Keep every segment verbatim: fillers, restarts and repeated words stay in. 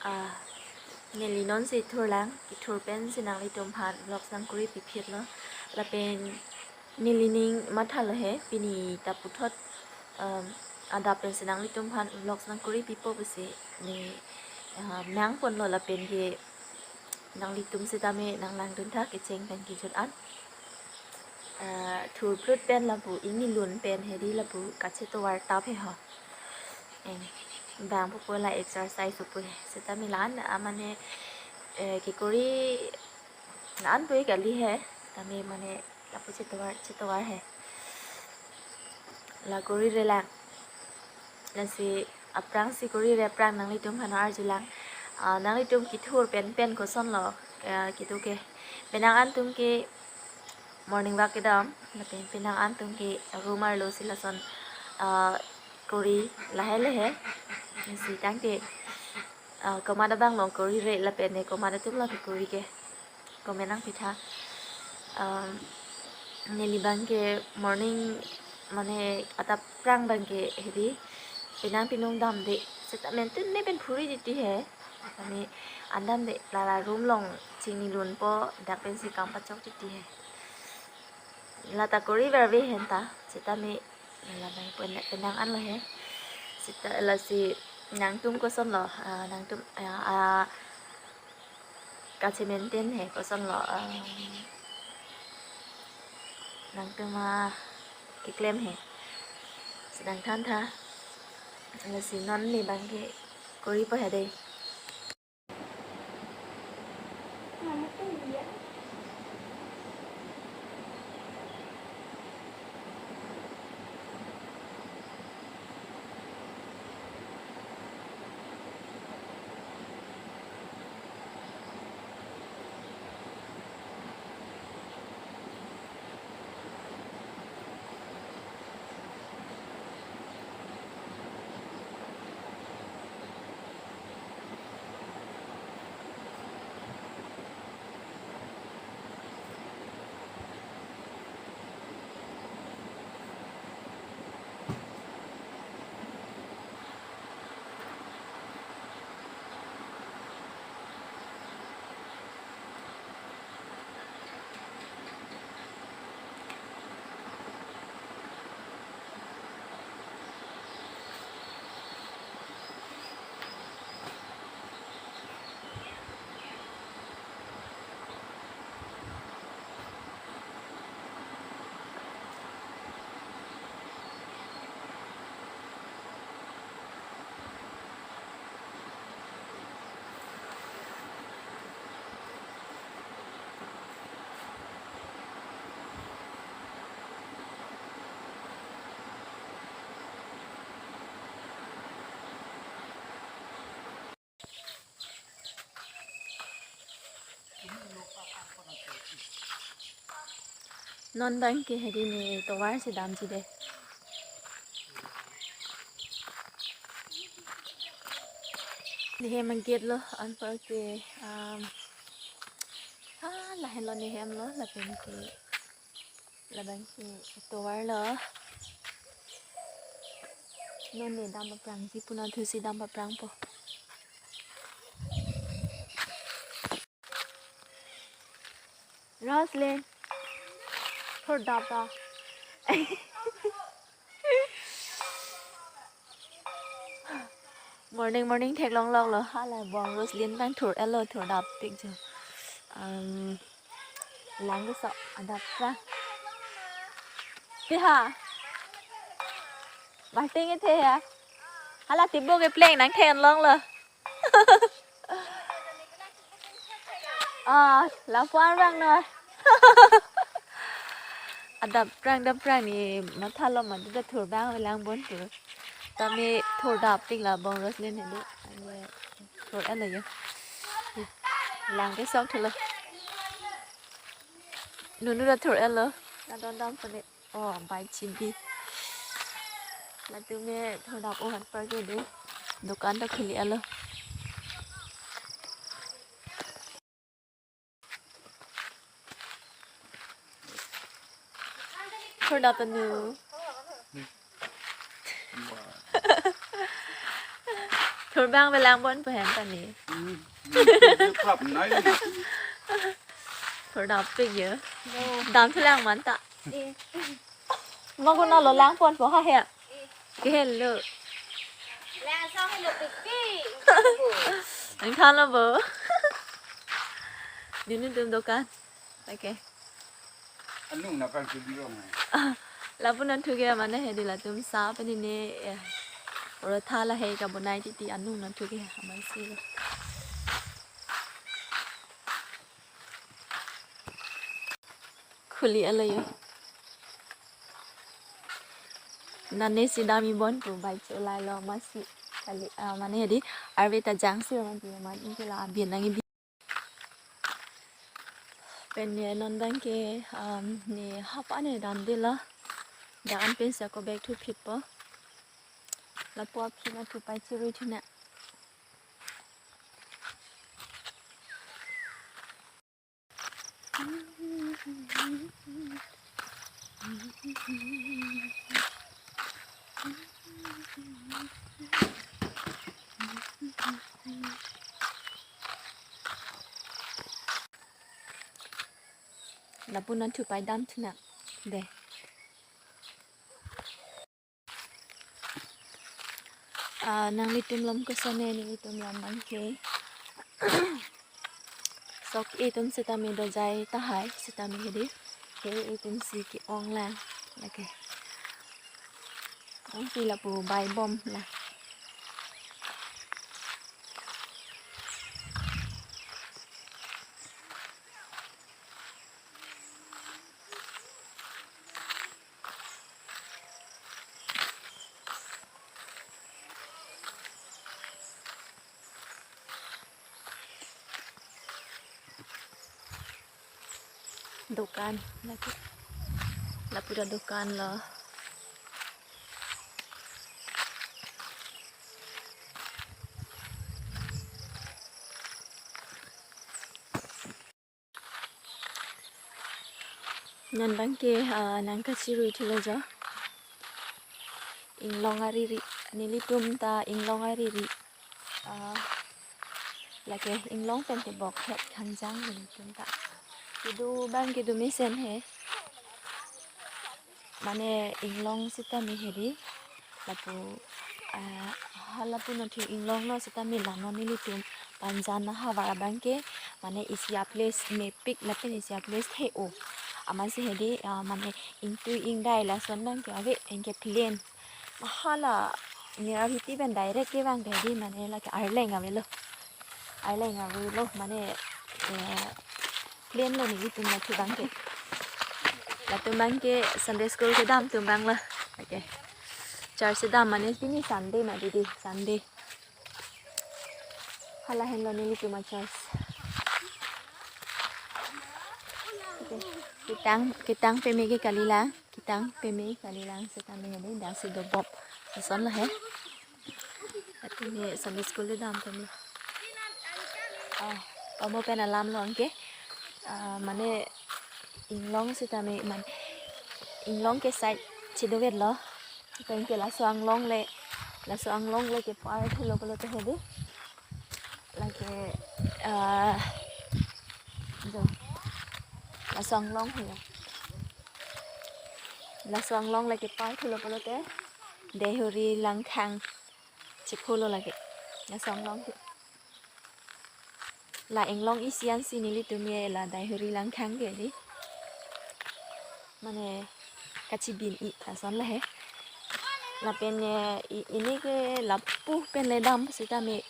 Ah, neli nonsi thurlang, kethur pensi nanglitum aphan vlogs nangkuri piphit lo. Lapen neli ning mathalo he, pini ta puthot, um, adap pensi nanglitum aphan vlogs nangkuri pipo pusi ne, ah, nangponlo lapen ke nanglitum sitame nanglangdun tha kecheng pen kejut an. Ah, thurphlut pen lapu ingni lun pen hedi lapu kachetovar tap he ho. Eh, bang pupo la exercise pupo he. Sitame la-an, ah, mane, eh, kekori la-an pu kali he. Tame mane lapu chetovar, chetovar he. La kori relang. Lasi aphrangsi kori re aphrang nanglitum aphan arjulang. Ah, nanglitum kethur pen pen kosonlo, eh, kedo ke. Penang an atum ke morning walk kedam, lapen penang an atum ke room arlo si lason, ah, kori lahai lahai. Lasi tangte, ah, komat abang long kori re lapen ne komat atum long kori ke. Comment nangpi tha. Um, neli abang ke morning mane adap aphrang abang ke hedi penang pinung damde. Seta maintain ne pen phuri titi he. Mane an damde la la room long chingni lunpo, dak pensi kam pachok titi he. La ta kori verve hen ta, sitame la abang pen penang an lo he. Seta lasi nangtum kosonlo, ah, nangtum, ah, ah, kache maintain he kosonlo, um, nangtum, ah, keklem he. Sedang than tha. Lasi non ne abang ke koripo he dei. Non abang ke hedi ne tovar si damji dei. Ne hem agate lo, anpar ke, um, ah, lahenlo ne hem lo, lapen ke labang ke tovar lo. Non ne dam aphrangji pu, non thusi dam aphrangpo. Roslyn. Thurdap ta. Morning, morning theklonglok lo. Hala bong Roslyn abang thur-et lo, thurdap tik jo. Um, lang keso adap ra. Piha. Bating ithe ya. Hala tibok kepleng nangthe-onlong lo. Ah, lapu-an abang no. Adap aphrang, dap aphrang ne mathalo, madu ta thur abang avelang bon thur. Tame thurdap tik la bong Roslyn hedi. Ane thur-et lo ya. Lang kesok thelo. Nunu ta thur-et lo. Nadon dam pone. Oh, bai chimpi. Latum ke thurdap o anpar ke dei. Dukan ta khuli-et lo. Thurdap ta nu. Bang belang bon pu hem tani. Hmm. Prap nai. Pur dam pik ya. Dam thulang man ta. Magun alo lang pon po ha he. Ke hello. Lang song hello pipi. Ang than lo bo. Dini dum dokan. Okay. Anung na kan ke birong hai. Lapu nangthu ke mane hedi latum sa pen ini, eh, porotha lahei kabonai titi anung nangthu ke aman si. Khuli alo yo. Nane si dam-i bon pu bai cholai lo masi kali, ah, mane hedi arve ta jang si man pu man ingke la abin nang ibi. Pen ne non bang ke, um, ne hap ane dam de la. Da an pen sa ko back to phit po. Lapu aphi nangthu pai chirui thuna. Lapu nangthu pai dam thuna. De. Ah, nanglitum lom kosonne, nanglitum lom bang ke. Sok itum sitame dojai tahai, sitame hedi. He itum si ke-ong lang. Okay. Ang pila pu bai bom la. Dukan lagi. Lapu ta dukan lo. Non bang ke, ah, nangkachirui thulo jo. Inglong ariri, nelitum ta inglong ariri. Ah, lake inglong pen tebok het khanjang nelitum ta. Kedo bang kedo mesen he. Mane inglong sitame hedi. Lapu, ah, ha lapu nangthu inglong lo sitame la non nelitum Panjan ahavar abang ke, mane isi a-place mepik lapen isi a-place the-o. Amatsi hedi, ah, mane ingtui ingdai lason bang ke ave, anke plain. Hala Mirabhiti pen direct ke bang ke hedi mane lake arleng avelo. Arleng avelo mane, eh, plain lo nelitum nangthu bang ke. Latum bang ke Sunday school kedam atum bang lo. Okay. Church kedam mane pini Sunday ma didi, Sunday. Hala henlo nelitum a-church. Okay. Ketang, ketang peme ke kalilang, ketang peme kalilang sitame hedi, dasi dobom. Lason lo he. Atumi Sunday school kedam atum lo. Ah, pamo pen alam lo anke. Ah, mane inglong sitame man inglong ke side chidovet lo. Pen ke laso anglong le, laso anglong le kepar thulo pulote hedi. Lake, ah, jo. Laso anglong he. Laso anglong le kepar thulo pulote Deihori Langkhang chepho lo lake. Laso anglong ke. La inglong isi ansi nelitum ye la Deihori Langkhang ke di. Mane kachibin i lason lo he. Lapen, eh, i-, ini ke lapu pen le dam sitame.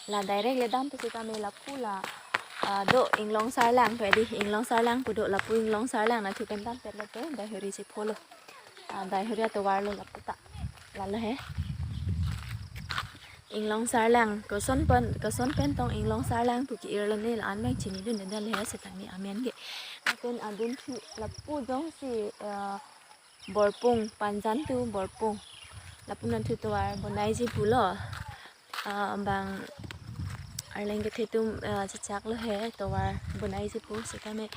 La direct le dam sitame lapu la, ah, do inglong sarlang pu di. Inglong sarlang pu do lapu inglong sarlang nangthu pen dam pet lote Deihori chepho lo. Ah, Deihori atovar lo lapu ta. Lalo he. Inglong sarlang, koson pen, koson pen tong inglong sarlang pu ke-ir lo ne la-an bang chinidunde dal he sitame amen ke. Lapen adun thi lapu jongsi, eh, Borpung, Panjan to Borpung. Lapu nangthu tovar bonaiji pulo. Ah, bang arleng kethe atum, ah, chechak lo he tovar bonaiji pu sitame,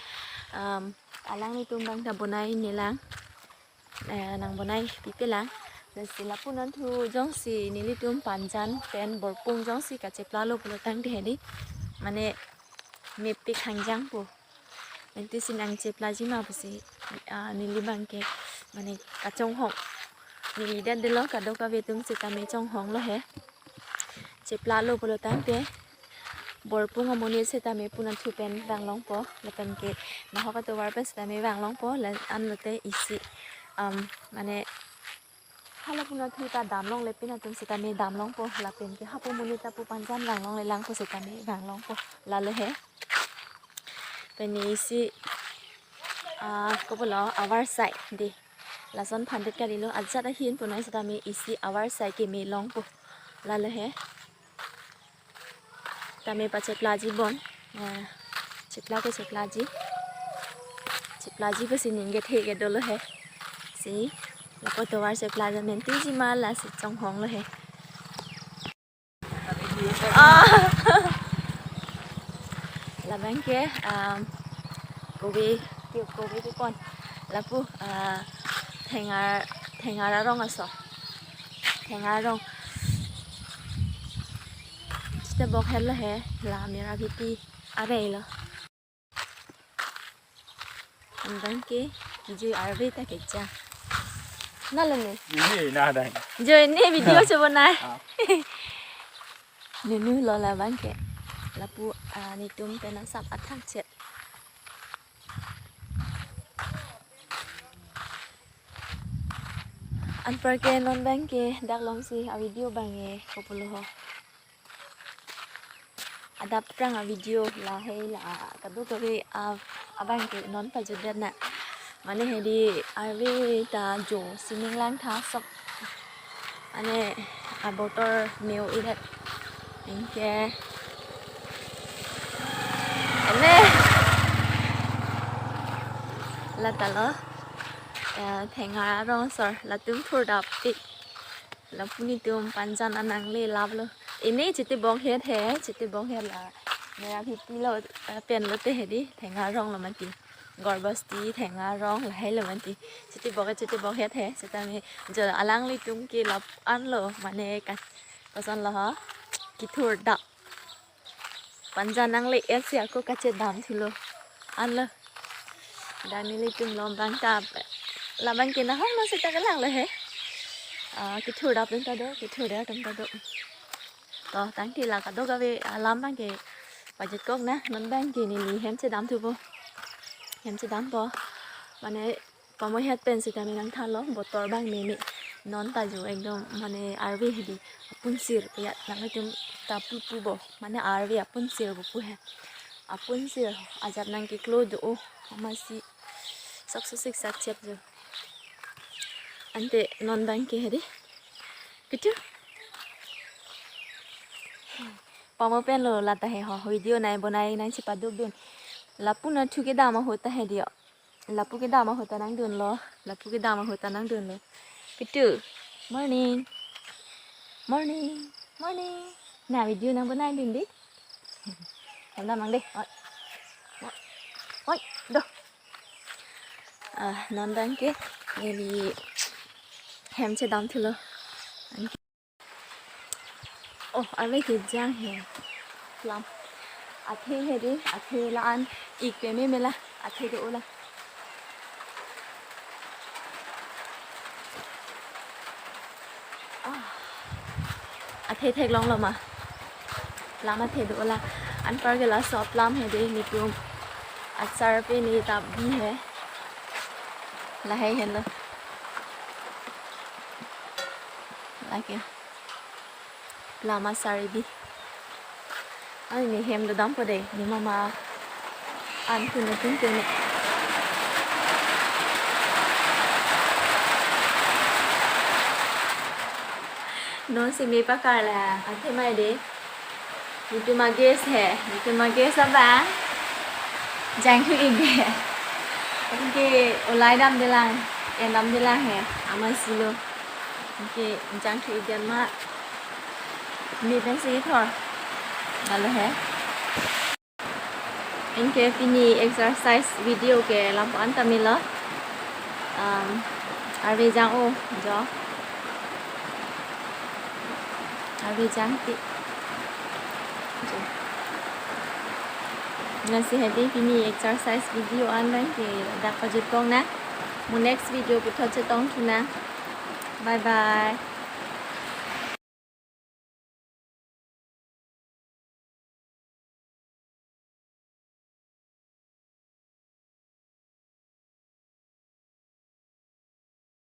um, alanglitum bang ta bonai nelang. Eh, nang bonai pipelang. Lasi lapu nangthu jongsi nelitum Panjan pen Borpung jongsi kacheplalo pulo tangte hedi, mane mepik hangjangpo. Menti si nangcheplaji ma pusi, ah, neli abangke mane kachonghong. Neli det delo, kadokave atum sitame chonghonglo he. Cheplalo pulo tangte Borpung amonit sitame pu nangthu pen vanglongpo, lapen ke nahok atovar pen sitame vanglongpo, la anlote isi, um, mane hala pu nangthu ta damlongle pin atum sitame damlongpo, lapen ke hapu monit ta pu Panjan vanglongle lang pu sitame vanglongpo, lalo he. Pini isi, ah, kopilo, avarsai dei. Lason phandet kalilo, ajat ahin punoi sitame isi avarsai keme longpo, lalo he. Tame pacheplaji bon. Ah, chepla ke cheplaji. Cheplaji pusi ning kethe ke dolo he. Si, lapu atovar cheplaji, mentiji ma lasi chonghonglo he. Ah. Labangke, um, kobi, kobi kepon. Lapu, ah, Thengar, Thengar arong aso. Thengar arong. Chitebok henlo he, la Merabheti arei lo. Abangke kejui arve ta kejang. Nalo ne? Ini na dai. Jo, ini video coba nai. Ah. Nunu lo labangke. Lapu, ah, netum pen asap athak chet. Anparke non abangke dak longsi a video abang e kopilo ho. Adap prang a video lahei la kadokave a, abangke non pajutdet na. Mane hedi arve ta jo sining langtha sok. Mane abotor me-o-idet. Anke. Ene. Lata lo. Eh, Thengar arong asor. Latum thurdap tik. Lapu netum Panjan anangle laplo. Ini chitebok het he, chitebok het la. Merabheti lo, eh, pen lote hedi, Thengar arong lo mati. Gorbasti, Thengar arong, lahei lo mati. Chitebok, chitebok het he, sitame jo alanglitum ke lap anlo, mane ka, koson lo ho, kethurdap. Panjan nangle-et si ako kachedam thulo. Anlo. Dak nelitum lom abang ta. Labangke nahok ma seta kelanglo he. Ah, kethurdap atum ta do, kethurdap atum ta do. To, tangte la kadokave alam abangke pajutkok na, non abangke neli hem chedam thupo. Hem chedampo. Mane pamohet pen sitame nangthanlo, botor abang meme. Non ta jo ekdom mane arve hedi apunsir ya nangtum ta pupu bo. Mane arve apunsir bo pu he. Apunsir ajat nangkeklo do-o, amatsi sok so sik sak chep jo. Ante non abangke hedi. Kitu. Pamo penlo lata he ho, video nai bonai nangchepadukdun. Lapu nangthu kedam ahut ta hedi o. Lapu kedam ahut ta nangdunlo. Lapu kedam ahut ta nangdunlo. Kitu. Morning. Morning. Morning. Na video nang bonaidun dei. Hem dam nang dei. Oi. Oi. Oi. Do. Ah, non abangke. Neli hem chedam thulo. Oh, arve kejang he. Plum. Athe hedi, athe la-an ik peme mela, athe do-o la. Ah. Athe theklonglo ma. Plum athe do-o la. Anparke laso plum hedi netum achar pini ta bi he. Lahei henlo. Lake. Plum achar bi. Ai, ne hem dodampo dei, ne mama an kun ne kun kun ne. Non si me pakar la, athe mai dei. Netum a-guest he, netum a-guest abang. Jangthu ik dei. Anke olai damde lang, en damde lang he, amatsi lo. Anke jangthu ik dei ma. Me pensi kethor. Lalo he. Anke pini exercise video ke lapu-an ta melo. Um, arve jang-o, jo. Ave jang ti. Lasi hedi pini exercise video an abang ke dak pajut kong nang. Mo next video puthot chetong thu nang. Bye bye.